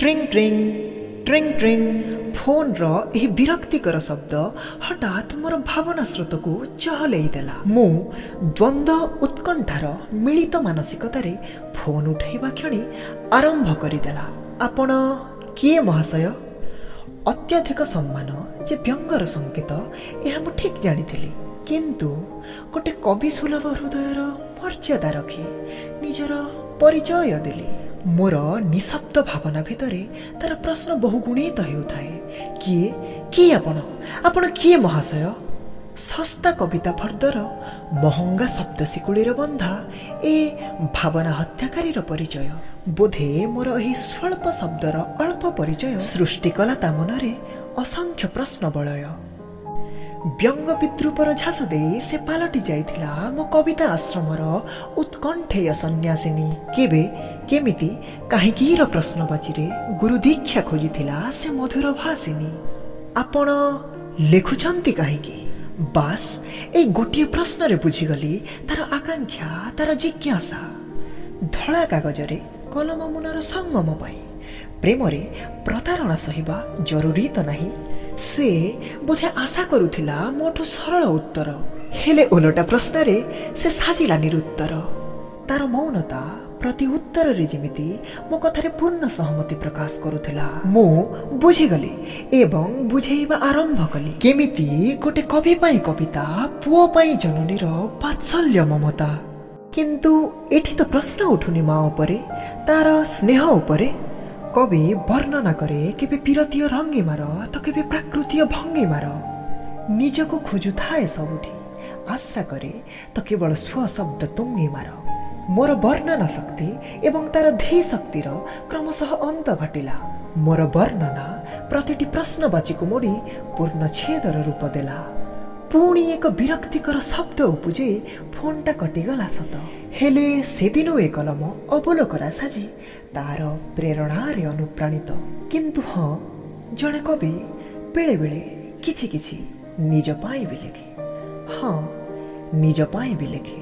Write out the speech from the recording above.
ଟ୍ରିଂ ଟ୍ରିଂ ଟ୍ରିଂ ଟ୍ରିଂ। ଫୋନ୍ର ଏହି ବିରକ୍ତିକର ଶବ୍ଦ ହଠାତ୍ ମୋର ଭାବନା ସ୍ରୋତକୁ ଚହଲେଇ ଦେଲା। ମୁଁ ଦ୍ୱନ୍ଦ୍ୱ ଉତ୍କଣ୍ଠାର ମିଳିତ ମାନସିକତାରେ ଫୋନ୍ ଉଠାଇବା କ୍ଷଣି ଆରମ୍ଭ କରିଦେଲା, ଆପଣ କିଏ ମହାଶୟ? ଅତ୍ୟଧିକ ସମ୍ମାନ ଯେ ବ୍ୟଙ୍ଗର ସଂକେତ, ଏହା ମୁଁ ଠିକ୍ ଜାଣିଥିଲି। କିନ୍ତୁ ଗୋଟେ କବି ସୁଲଭ ହୃଦୟର ମର୍ଯ୍ୟାଦା ରଖି ନିଜର ପରିଚୟ ଦେଲି। ମୋର ନିଶବ୍ଦ ଭାବନା ଭିତରେ ତାର ପ୍ରଶ୍ନ ବହୁଗୁଣିତ ହେଉଥାଏ, କିଏ, କିଏ ଆପଣ? ଆପଣ କିଏ ମହାଶୟ? ଶସ୍ତା କବିତା ଫର୍ଦ୍ଦର ମହଙ୍ଗା ଶବ୍ଦ ଶିକୁଳିରେ ବନ୍ଧା ଏ ଭାବନା ହତ୍ୟାକାରୀର ପରିଚୟ। ବୋଧେ ମୋର ଏହି ସ୍ୱଳ୍ପ ଶବ୍ଦର ଅଳ୍ପ ପରିଚୟ ସୃଷ୍ଟି କଲା ତା ମନରେ ଅସଂଖ୍ୟ ପ୍ରଶ୍ନ ବଳୟ। ବ୍ୟଙ୍ଗ ବିଦ୍ରୂପର ଝାସ ଦେଇ ସେ ପାଲଟି ଯାଇଥିଲା ମୋ କବିତା ଆଶ୍ରମର ଉତ୍କଣ୍ଠେୟ ସନ୍ନ୍ୟାସିନୀ। କେବେ, କେମିତି, କାହିଁକିର ପ୍ରଶ୍ନବାଚୀରେ ଗୁରୁ ଦୀକ୍ଷା ଖୋଜିଥିଲା ସେ ମଧୁର ଭାସିନୀ। ଆପଣ ଲେଖୁଛନ୍ତି କାହିଁକି? ବାସ୍, ଏଇ ଗୋଟିଏ ପ୍ରଶ୍ନରେ ବୁଝିଗଲି ତାର ଆକାଂକ୍ଷା, ତାର ଜିଜ୍ଞାସା। ଧଳା କାଗଜରେ କଲମ ମୁନର ସଙ୍ଗମ ପାଇଁ ପ୍ରେମରେ ପ୍ରତାରଣା ସହିବା ଜରୁରୀ ତ ନାହିଁ। ସେ ବୋଧେ ଆଶା କରୁଥିଲା ମୋଠୁ ସରଳ ଉତ୍ତର, ହେଲେ ଓଲଟା ପ୍ରଶ୍ନରେ ସେ ସାଜିଲା ନିରୁତ୍ତର। ତାର ମୌନତା ପ୍ରତି ଉତ୍ତରରେ ଯେମିତି ମୋ କଥାରେ ପୂର୍ଣ୍ଣ ସହମତି ପ୍ରକାଶ କରୁଥିଲା। ମୁଁ ବୁଝିଗଲି ଏବଂ ବୁଝେଇବା ଆରମ୍ଭ କଲି କେମିତି ଗୋଟେ କବି ପାଇଁ କବିତା ପୁଅ ପାଇଁ ଜନନୀର ବାତ୍ସଲ୍ୟ ମମତା। କିନ୍ତୁ ଏଠି ତ ପ୍ରଶ୍ନ ଉଠୁନି ମା ଉପରେ, ତାର ସ୍ନେହ ଉପରେ। କବି ବର୍ଣ୍ଣନା କରେ କେବେ ପୀରତୀୟ ରଙ୍ଗିମାର ତ କେବେ ପ୍ରାକୃତୀୟ ଭଙ୍ଗିମାର। ନିଜକୁ ଖୋଜୁଥାଏ ସବୁଠି, ଆଶ୍ରା କରେ ତ କେବଳ ସ୍ୱଶବ୍ଦ ତୁଙ୍ଗିମାର। ମୋର ବର୍ଣ୍ଣନା ଶକ୍ତି ଏବଂ ତାର ଧୀ ଶକ୍ତିର କ୍ରମଶଃ ଅନ୍ତ ଘଟିଲା। ମୋର ବର୍ଣ୍ଣନା ପ୍ରତିଟି ପ୍ରଶ୍ନବାଚୀକୁ ମୋଡ଼ି ପୂର୍ଣ୍ଣଚ୍ଛେଦର ରୂପ ଦେଲା। ପୁଣି ଏକ ବିରକ୍ତିକର ଶବ୍ଦ ଉପୁଜି ଫୋନ୍ଟା କଟିଗଲା ସତ, ହେଲେ ସେଦିନ ଏ କଲମ ଅବୋଲକରା ସାଜି ତାର ପ୍ରେରଣାରେ ଅନୁପ୍ରାଣିତ। କିନ୍ତୁ ହଁ, ଜଣେ କବି ବେଳେବେଳେ କିଛି କିଛି ନିଜ ପାଇଁ ବି ଲେଖେ। ହଁ, ନିଜ ପାଇଁ ବି ଲେଖେ।